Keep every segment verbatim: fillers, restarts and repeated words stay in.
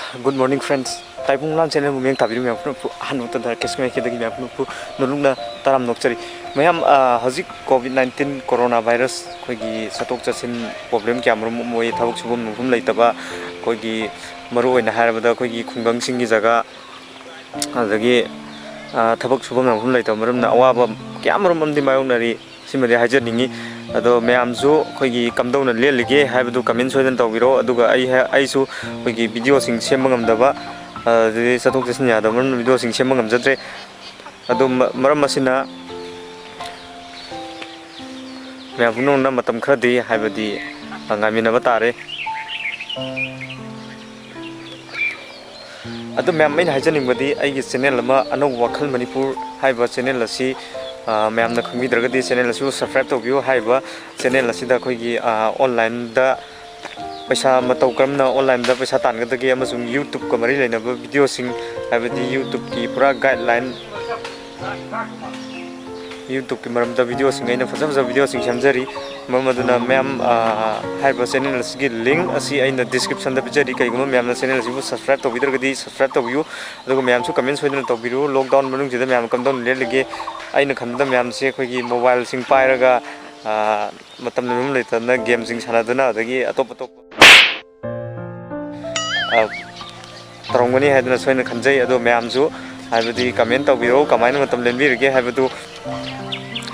Good morning, friends. ꯇꯥꯏꯕꯪ ꯂꯥꯟ ꯆꯦꯅꯦꯜꯕꯨ ꯃꯤꯠꯌꯦꯡ ꯊꯥꯕꯤꯔꯤꯕ ꯃꯌꯥꯝ ꯄꯨꯝꯅꯃꯛꯄꯨ ꯑꯍꯥꯟꯕ ꯃꯇꯝꯗ ꯀꯦꯁꯃꯦ ꯀꯦꯗꯒꯤ ꯃꯌꯥꯝ ꯄꯨꯝꯅꯃꯛꯄꯨ ꯅꯣꯂꯨꯛꯅ ꯇꯔꯥꯝꯅ ꯑꯣꯛꯆꯔꯤ꯫ ꯃꯌꯥꯝ, ꯑ, ꯍꯧꯖꯤꯛ ꯀꯣꯚꯤꯗ ꯅꯥꯏꯟꯇꯤꯟ ꯀꯣꯔꯣꯅꯥ ꯚꯥꯏꯔꯁ ꯑꯩꯈꯣꯏꯒꯤ ꯆꯠꯊꯣꯛ ꯆꯠꯁꯤꯟ ꯄ꯭ꯔꯣꯕ꯭ꯂꯦꯝ ꯀꯌꯥ ꯃꯔꯨꯝ ꯑꯃ ꯑꯣꯏ, ꯊꯕꯛ ꯁꯨꯐꯝ ꯅꯣꯝꯐꯝ ꯂꯩꯇꯕ, ꯑꯩꯈꯣꯏꯒꯤ ꯃꯔꯨꯑꯣꯏꯅ ꯍꯥꯏꯔꯕꯗ ꯑꯩꯈꯣꯏꯒꯤ ꯈꯨꯡꯒꯪꯁꯤꯡꯒꯤ ꯖꯒꯥ, ꯑꯗꯒꯤ, ꯑ, ꯊꯕꯛ ꯁꯨꯐꯝ ꯅꯣꯝꯐꯝ ꯂꯩꯇꯕ ꯃꯔꯝꯅ ꯑꯋꯥꯕ ꯀꯌꯥ ꯃꯔꯨꯝ ꯑꯃꯗꯤ ꯃꯥꯌꯣꯛꯅꯔꯤ꯫ ꯁꯤꯃꯗꯤ ꯍꯥꯏꯖꯅꯤꯡꯉꯤ꯫ ꯑꯗꯣ ꯃꯌꯥꯝꯁꯨ ꯑꯩꯈꯣꯏꯒꯤ ꯀꯝꯗꯧꯅ ꯂꯦꯜꯂꯤꯒꯦ ꯍꯥꯏꯕꯗꯨ ꯀꯃꯦꯟ ꯁꯣꯏꯗꯅ ꯇꯧꯕꯤꯔꯣ꯫ ꯑꯗꯨꯒ ꯑꯩ ꯍ-, ꯑꯩꯁꯨ ꯑꯩꯈꯣꯏꯒꯤ ꯚꯤꯗꯤꯑꯣꯁꯤꯡ ꯁꯦꯝꯕ ꯉꯝꯗꯕ, ꯑꯗꯨꯗꯒꯤ ꯆꯠꯊꯣꯛ ꯆꯠꯁꯤꯟ ꯌꯥꯗꯕ ꯃꯔꯝꯅ ꯚꯤꯗꯤꯑꯣꯁꯤꯡ ꯁꯦꯝꯕ ꯉꯝꯖꯗ꯭ꯔꯦ꯫ ꯑꯗꯣ ꯃ-, ꯃꯔꯝ ꯑꯁꯤꯅ ꯃꯌꯥꯝ ꯄꯨꯝꯅꯃꯛꯅ ꯃꯇꯝ ꯈꯔꯗꯤ, ꯍꯥꯏꯕꯗꯤ, ꯉꯥꯏꯃꯤꯟꯅꯕ ꯇꯥꯔꯦ꯫ ꯑꯗꯨ ꯃꯌꯥꯝ, ꯑꯩꯅ ꯍꯥꯏꯖꯅꯤꯡꯕꯗꯤ ꯑꯩꯒꯤ ꯆꯦꯅꯦꯜ ꯑꯃ ꯑꯅꯧꯕ ꯋꯥꯈꯜ ꯃꯅꯤꯄꯨꯔ ꯍꯥꯏꯕ ꯆꯦꯅꯦꯜ ꯑꯁꯤ, ꯑ, ꯃꯌꯥꯝꯅ ꯈꯪꯕꯤꯗ꯭ꯔꯒꯗꯤ ꯆꯦꯅꯦꯜ ꯑꯁꯤꯕꯨ subscribe ꯇꯧꯕꯤꯌꯨ꯫ ꯍꯥꯏꯔꯤꯕ ꯆꯦꯅꯦꯜ ꯑꯁꯤꯗ ꯑꯩꯈꯣꯏꯒꯤ, ꯑ, ꯑꯣꯟꯂꯥꯏꯟꯗ ꯄꯩꯁꯥ ꯃꯇꯧ ꯀꯔꯝꯅ ꯑꯣꯟꯂꯥꯏꯟꯗ ꯄꯩꯁꯥ ꯇꯥꯟꯒꯗꯒꯦ ꯑꯃꯁꯨꯡ YouTube-ꯀ ꯃꯔꯤ ꯂꯩꯅꯕ ꯚꯤꯗꯤꯑꯣꯁꯤꯡ, ꯍꯥꯏꯕꯗꯤ YouTube-ꯀꯤ ꯄꯨꯔꯥ guideline, YouTube-ꯀꯤ ꯃꯔꯝꯗ ꯚꯤꯗꯤꯑꯣꯁꯤꯡ, ꯑꯩꯅ ꯐꯖ ꯐꯖꯕ ꯚꯤꯗꯤꯑꯣꯁꯤꯡ ꯁꯦꯝꯖꯔꯤ꯫ ꯃꯔꯝ ꯑꯗꯨꯅ ꯃꯌꯥꯝ, ꯑ, ꯍꯥꯏꯔꯤꯕ ꯆꯦꯅꯦꯜ ꯑꯁꯤꯒꯤ link ꯑꯁꯤ ꯑꯩꯅ description-ꯗ ꯄꯤꯖꯔꯤ꯫ ꯀꯩꯒꯨꯝꯕ ꯃꯌꯥꯝꯅ ꯆꯦꯅꯦꯜ ꯑꯁꯤꯕꯨ subscribe ꯇꯧꯕꯤꯗ꯭ꯔꯒꯗꯤ subscribe ꯇꯧꯕꯤꯌꯨ, ꯑꯗꯨꯒ ꯃꯌꯥꯝꯁꯨ ꯀꯃꯦꯟ ꯁꯣꯏꯗꯅ ꯇꯧꯕꯤꯔꯨ꯫ Lockdown ꯃꯅꯨꯡꯁꯤꯗ ꯃꯌꯥꯝ ꯀꯝꯗꯧꯅ ꯂꯦꯜꯂꯤꯒꯦ? ꯑꯩꯅ ꯈꯟꯕꯗ ꯃꯌꯥꯝꯁꯦ ꯑꯩꯈꯣꯏꯒꯤ mobile-ꯁꯤꯡ ꯄꯥꯏꯔꯒ, ꯑ, ꯃꯇꯝ ꯂꯦꯟꯐꯝ ꯂꯩꯇꯗꯅ game-ꯁꯤꯡ ꯁꯥꯟꯅꯗꯨꯅ, ꯑꯗꯒꯤ ꯑꯇꯣꯞ ꯑꯇꯣꯞꯄ, ꯑ, ꯇꯧꯔꯝꯒꯅꯤ ꯍꯥꯏꯗꯅ ꯁꯣꯏꯅ ꯈꯟꯖꯩ꯫ ꯑꯗꯣ ꯃꯌꯥꯝꯁꯨ, ꯍꯥꯏꯕꯗꯤ, ꯀꯃꯦꯟ ꯇꯧꯕꯤꯔꯛꯎ, ꯀꯃꯥꯏꯅ ꯃꯇꯝ ꯂꯦꯟꯕꯤꯔꯤꯒꯦ ꯍꯥꯏꯕꯗꯨ꯫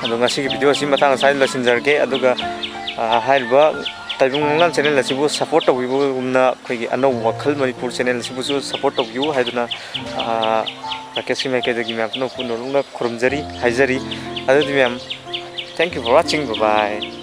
ꯑꯗꯣ ꯉꯁꯤꯒꯤ ꯚꯤꯗꯤꯑꯣ ꯑꯁꯤ ꯃꯇꯥꯡ ꯑꯁ꯭ꯋꯥꯏꯗ ꯂꯣꯏꯁꯤꯟꯖꯔꯒꯦ꯫ ꯑꯗꯨꯒ, ꯑ, ꯍꯥꯏꯔꯤꯕ ꯇꯥꯏꯕꯪ ꯃꯪꯂꯥꯟ ꯆꯦꯅꯦꯜ ꯑꯁꯤꯕꯨ support ꯇꯧꯕꯤꯕꯒꯨꯝꯅ ꯑꯩꯈꯣꯏꯒꯤ ꯑꯅꯧꯕ ꯋꯥꯈꯜ ꯃꯅꯤꯄꯨꯔ ꯆꯦꯅꯦꯜ ꯑꯁꯤꯕꯨꯁꯨ support ꯇꯧꯕꯤꯌꯨ ꯍꯥꯏꯗꯨꯅ, ꯑ, ꯔꯥꯀꯦꯁꯀꯤ ꯃꯥꯏꯀꯩꯗꯒꯤ ꯃꯌꯥꯝ ꯄꯨꯝꯅꯃꯛꯄꯨ ꯅꯣꯂꯨꯛꯅ ꯈꯨꯔꯨꯝꯖꯔꯤ, ꯍꯥꯏꯖꯔꯤ꯫ ꯑꯗꯨꯗꯤ ꯃꯌꯥꯝ, thank you for watching, bye bye꯫